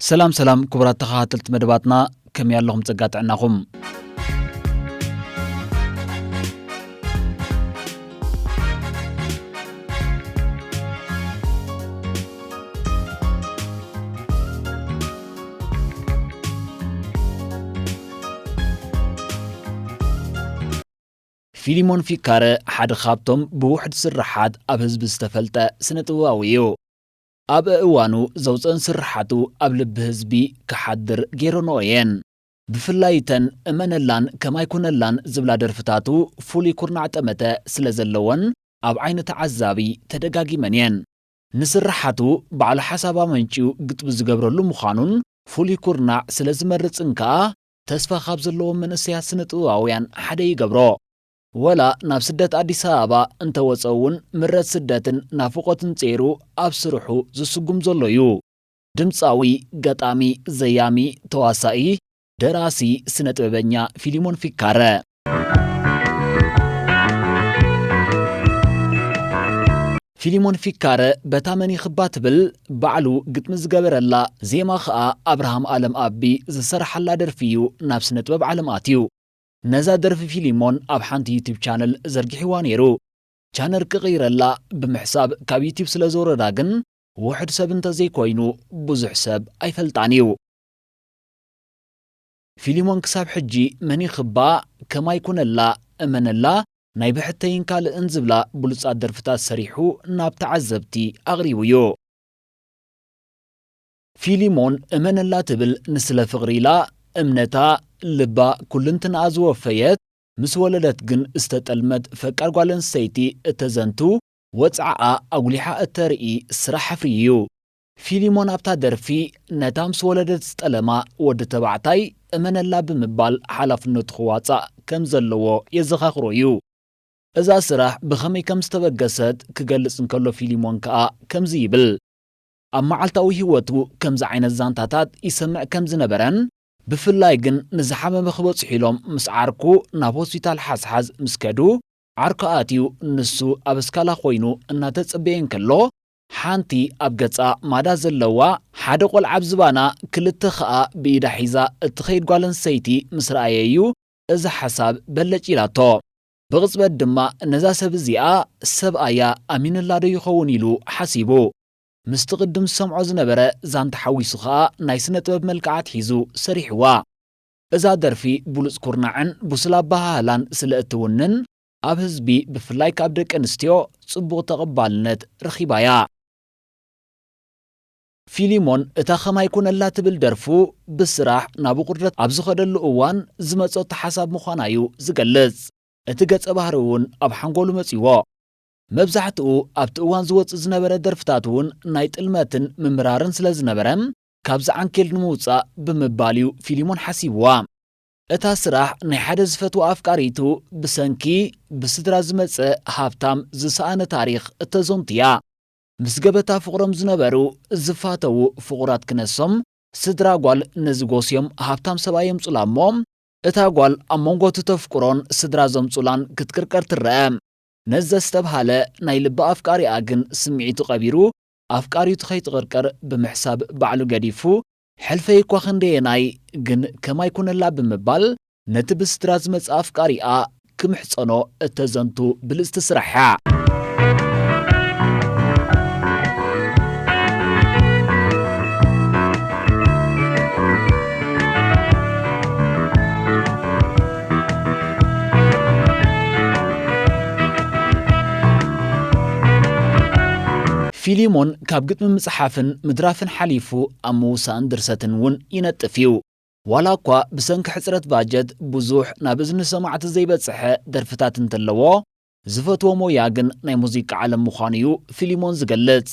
ሰላም ሰላም ክቡራት ተኸታተልቲ መደባትና፣ ከመይ ኣለኹም ጸጋ ጥዕናኹም? ፊሊሞን ፊካረ ሓደ ካብቶም ብውሑድ ስርሓት ኣብ ህዝቢ ዝተፈልጠ ስነ ጥበባዊ እዩ። ኣብ እዋኑ ዘውፅኦን ስርሓቱ ኣብ ልቢ ህዝቢ ክሓድር ገይረንኦ እየን። ብፍላይ እተን እመነላን ከማይ ኩነላን ዝብላ ደርፍታቱ ፍሉይ ኩርናዕ ጠመተ ስለ ዘለወን ኣብ ዓይኒ ተዓዛቢ ተደጋጊመን እየን። ንስርሓቱ ባዕሉ ሓሳብ ኣመንጭዩ ግጥሚ ዝገብረሉ ምዃኑን ፍሉይ ኩርናዕ ስለ ዝመርፅን ከኣ ተስፋ ካብ ዘለዎም መንእሰያት ስነ ጥበባውያን ሓደ ይገብሮ። ወላ ናብ ስደት ኣዲስ ኣበባ እንተወፀ እውን ምረት ስደትን ናፍቖትን ጸይሩ ኣብ ስርሑ ዝስጉም ዘሎ እዩ። ድምፃዊ፣ ገጣሚ፣ ዘያሚ፣ ተዋሳኢ፣ ደራሲ፣ ስነ ጥበበኛ ፊሊሞን ፊካረ። ፊሊሞን ፊካረ በታ መን ይኽባ ትብል ባዕሉ ግጥሚ ዝገበረላ፣ ዜማ ኸኣ ኣብርሃም ኣለም ኣቢ ዝሰርሓላ ደርፊ እዩ ናብ ስነ ጥበብ ዓለም ኣትዩ። ነዛ ደርፊ ፊሊሞን ኣብ ሓንቲ ዩቲብ ቻነል ዘርጊሕዋ ነይሩ። ቻነል ክቕይረላ ብምሕሳብ ካብ ዩቲብ ስለ ዝወረዳ ግን ውሑድ ሰብ እንተዘይኮይኑ ብዙሕ ሰብ ኣይፈልጣን እዩ። ፊሊሞን ክሳብ ሕጂ መን ይኽባ፣ ከማይ ኩነላ፣ እመነላ፣ ናይ ብሕተይን ካልእን ዝብላ ብሉጻት ደርፍታት ሰሪሑ ናብ ተዓዘብቲ ኣቕሪቡ እዩ። ፊሊሞን እመነላ ትብል ንስለ ፍቕሪ ኢላ እምነታ፣ ልባ፣ ኩልንትናኣ ዝወፈየት፣ ምስ ወለደት ግን ዝተጠልመት ፈቃር ጓል ኣንስተይቲ እተዘንቱ፣ ወጽዓኣ ኣጉሊሓ እተርኢ ስራሕ ሕፍሪ እዩ። ፊሊሞን ኣብታ ደርፊ ነታ ምስ ወለደት ዝጠለማ ወዲ ተባዕታይ እመነላ ብምባል ሓላፍነቱ ክዋጻእ ከም ዘለዎ የዘኻኽሮ እዩ። እዛ ስራሕ ብኸመይ ከም ዝተበገሰት ክገልጽ እንከሎ ፊሊሞን ከኣ ከምዚ ይብል። ኣብ መዓልታዊ ህይወቱ ከምዚ ዓይነት ዛንታታት ይሰምዕ ከም ዝነበረን ብፍላይ ግን ንዝሓመመ ክበጽሑ ኢሎም ምስ ዓርኩ ናብ ሆስፒታል ሓዝሓዝ ምስ ከዱ ዓርኩ ኣትዩ ንሱ ኣብ እስካላ ኮይኑ እናተጸበየ እንከሎ ሓንቲ ኣብ ገጻ ማዳ ዘለዋ ሓደ ቆልዓ ኣብ ዝባና ክልተ ኸኣ ብኢዳ ሒዛ እትኸይድ ጓል ኣንስተይቲ ምስ ረኣየ እዩ እዚ ሓሳብ በለጭ ኢላቶ። ብቕጽበት ድማ ነዛ ሰብ እዚኣ ሰብኣያ ኣሚንላ ዶ ይኸውን ኢሉ ሓሲቡ። ምስቲ ቅድም ዝሰምዖ ዝነበረ ዛንታ ሓዊሱ ኸኣ ናይ ስነ ጥበብ መልክዓት ሒዙ ሰሪሕዋ። እዛ ደርፊ ብሉጽ ኩርናዕን ብሱል ኣበሃህላን ስለ እትውንን ኣብ ህዝቢ ብፍላይ ካብ ደቂ ኣንስትዮ ጽቡቕ ተቐባልነት ረኺባ'ያ። ፊሊሞን እታ ከማይ ኩነላ ትብል ደርፉ ብስራሕ ናብ ቁርደት ኣብ ዝኸደሉ እዋን ዝመጸቶ ሓሳብ ምዃና እዩ ዝገልጽ። እቲ ገጸ ባህሪ እውን ኣብ ሓንጎሉ መጺዎ። መብዛሕትኡ ኣብቲ እዋን ዝወጽእ ዝነበረ ደርፍታት እውን ናይ ጥልመትን ምምራርን ስለ ዝነበረ ካብዚ ዓንኬል ንምውጻእ ብምባል እዩ ፊሊሞን ሓሲብዋ። እታ ስራሕ ናይ ሓደ ዝፈትዋ ኣፍቃሪቱ ብሰንኪ ብስድራ ዝመጸ ሃብታም ዝሰኣነ ታሪኽ እተዘንቱ እያ። ምስ ገበታ ፍቕሮም ዝነበሩ ዝፋተዉ ፍቑራት ክነሶም ስድራ ጓል ነዚ ጎስዮም ሃብታም ሰብኣይ የምጹላ እሞ እታ ጓል ኣብ መንጎ እቲ ተፍቅሮን ስድራ ዘምጹላን ክትቅርቀር ትረአ። ነዚ ዘስተብሃለ ናይ ልቢ ኣፍቃሪኣ ግን ስምዒቱ ቀቢሩ ኣፍቃሪቱ ከይትቕርቀር ብምሕሳብ ባዕሉ ገዲፉ ሕልፈይ እኳ ክንደየናይ ግን ከማይ ኩነላ ብምባል ነቲ ብስድራ ዝመጽእ ኣፍቃሪኣ ክምሕጸኖ እተዘንቱ ብልጽቲ ስራሕ እያ። ፊሊሞን ካብ ግጥሚ ምጽሓፍን ምድራፍን ሓሊፉ ኣብ ምውሳእን ድርሰትን እውን ይነጥፍ እዩ። ዋላ እኳ ብሰንኪ ሕጽረት ባጀት ብዙሕ ናብ እዝኒ ሰማዕቲ ዘይበጽሐ ደርፍታት እንተለዎ፣ ዝፈትዎ ሞያ ግን ናይ ሙዚቃ ዓለም ምዃኑ እዩ ፊሊሞን ዝገልጽ።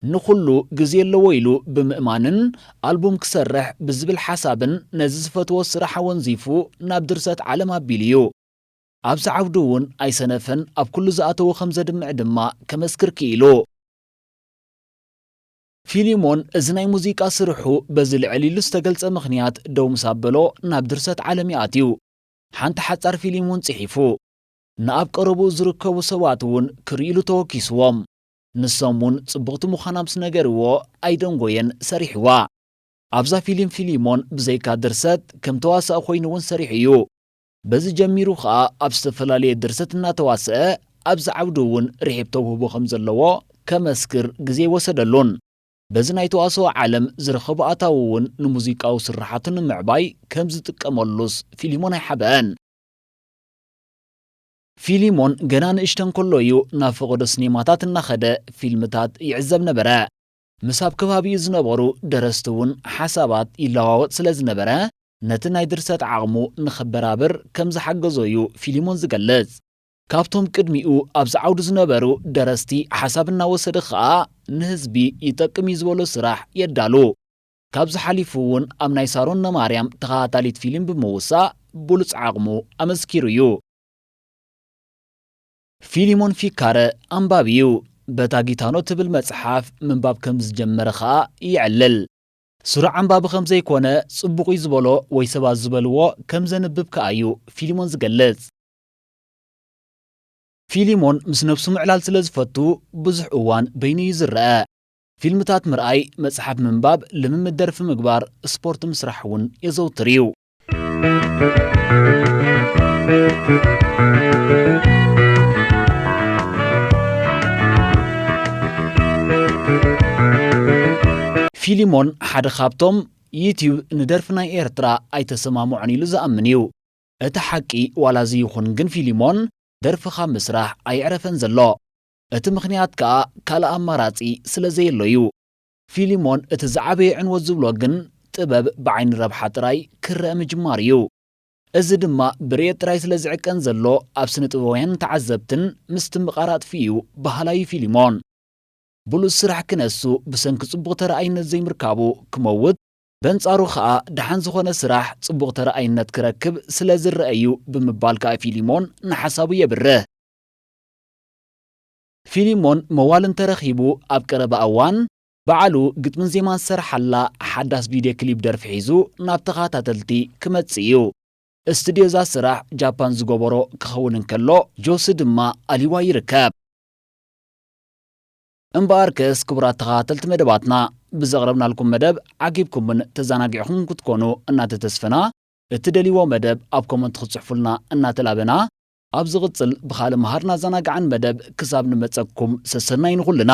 ንኹሉ ግዜ ኣለዎ ኢሉ ብምእማንን ኣልቡም ክሰርሕ ብዝብል ሓሳብን ነዚ ዝፈትዎ ስራሕ ኣወንዚፉ ናብ ድርሰት ዓለም ኣቢሉ እዩ። ኣብዚ ዓውዲ እውን ኣይሰነፈን፣ ኣብ ኩሉ ዝኣተዎ ከም ዘድምዕ ድማ ከመስክር ክኢሉ። ፊሊሞን እዚ ናይ ሙዚቃ ስርሑ በዚ ልዕል ኢሉ ዝተገልጸ ምኽንያት ደው ምስ ኣበሎ ናብ ድርሰት ዓለም ይኣትዩ። ሓንቲ ሓጻር ፊልም እውን ጽሒፉ። ንኣብ ቀረብኡ ዝርከቡ ሰባት እውን ክርእይሉ ተወኪስዎም። ንሶም እውን ጽብቕቲ ምዃና ምስ ነገርዎ ኣይደንጎየን ሰሪሕዋ። ኣብዛ ፊልም ፊሊሞን ብዘይካ ድርሰት ከም ተዋሳኢ ኮይኑ እውን ሰሪሑ እዩ። በዚ ጀሚሩ ኸኣ ኣብ ዝተፈላለየ ድርሰት እናተዋስአ ኣብዚ ዓውዲ እውን ርሒብ ተውህቦ ከም ዘለዎ ከመስክር ግዜ ኣይወሰደሉን። በዚ ናይ ተዋስኦ ዓለም ዝረኸቦ ኣታዊ እውን ንሙዚቃዊ ስርሓቱ ንምዕባይ ከም ዝጥቀመሉስ ፊሊሞን ኣይሓብአን። ፊሊሞን ገና ንእሽቶ እንከሎ እዩ ናብ ፈቐዶ ሲኔማታት እናኸደ ፊልምታት ይዕዘብ ነበረ። ምስ ኣብ ከባቢኡ ዝነበሩ ደረስቲ እውን ሓሳባት ይለዋወጥ ስለ ዝነበረ፣ ነቲ ናይ ድርሰት ዓቕሙ ንኸበራብር ከም ዝሓገዞ እዩ ፊሊሞን ዝገልጽ። ካብቶም ቅድሚኡ ኣብዚ ዓውዲ ዝነበሩ ደረስቲ ሓሳብ እናወሰደ ኸኣ ንህዝቢ ይጠቅም እዩ ዝበሎ ስራሕ የዳሉ። ካብዚ ሓሊፉ እውን ኣብ ናይ ሳሮን ነማርያም ተኸታታሊት ፊልም ብምውሳእ ብሉጽ ዓቕሙ ኣመስኪሩ እዩ። ፊሊሞን ፊካረ ኣንባቢ እዩ። በታ ጊታኖ ትብል መጽሓፍ ምንባብ ከም ዝጀመረ ኸኣ የዕልል። ስሩዕ ኣንባቢ ከም ዘይኮነ፣ ጽቡቕ እዩ ዝበሎ ወይ ሰባት ዝበልዎ ከም ዘንብብ ከኣ እዩ ፊሊሞን ዝገልጽ። ፊሊሞን ምስ ነብሱ ምዕላል ስለ ዝፈቱ፣ ብዙሕ እዋን በይኑ እዩ ዝረአ። ፊልምታት ምርኣይ፣ መጽሓፍ ምንባብ፣ ልምምድ ደርፊ ምግባር፣ ስፖርት ምስራሕ እውን የዘውትር እዩ። ፊሊሞን ሓደ ካብቶም ዩትዩብ ንደርፊ ናይ ኤርትራ ኣይተሰማምዖን ኢሉ ዝኣምን እዩ። እቲ ሓቂ ዋላ እዚ ይኹን ግን ፊሊሞን ደርፊ ካብ ምስራሕ ኣየዕረፈን ዘሎ። እቲ ምኽንያት ከኣ ካልእ ኣማራጺ ስለ ዘየሎ እዩ። ፊሊሞን እቲ ዝዓበየ ዕንወት ዝብሎ ግን ጥበብ ብዓይኒ ረብሓ ጥራይ ክረአ ምጅማር እዩ። እዚ ድማ ብርኤት ጥራይ ስለ ዝዕቀን ዘሎ ኣብ ስነ ጥበባውያንን ተዓዘብትን ምስትምቓር ኣጥፊኡ እዩ በሃላይ እዩ ፊሊሞን። ብሉጽ ስራሕ ክነሱ ብሰንኪ ጽቡቕ ተረኣይነት ዘይምርካቡ ክመውት፣ በንጻሩ ኸኣ ደሓን ዝኾነ ስራሕ ጽቡቕ ተረኣይነት ክረክብ ስለ ዝረአ እዩ ብምባል ከኣ ፊሊሞን ንሓሳቡ የብርህ። ፊሊሞን መዋል እንተረኺቡ ኣብ ቀረባ እዋን ባዕሉ ግጥምን ዜማን ዝሰርሓላ ሓዳስ ቪድዮ ክሊፕ ደርፊ ሒዙ ናብ ተኸታተልቲ ክመጽእ እዩ። እስቱድዮ እዛ ስራሕ ጃፓን ዝገበሮ ክኸውን እንከሎ ጆሲ ድማ ኣሊዋ ይርከብ። እምበኣርከስ ክቡራት ተኸታተልቲ መደባትና ብዘቕረብናልኩም መደብ ዓጊብኩምን ተዘናጊዕኹም ክትኮኑ እናተተስፈና እትደልይዎ መደብ ኣብ ኮመንት ክትጽሕፉልና እናተላበና ኣብ ዝቕጽል ብኻልእ መሃርን ኣዘናጋዕን መደብ ክሳብ ንመጸኩም ሰሰናይ ንኹልና።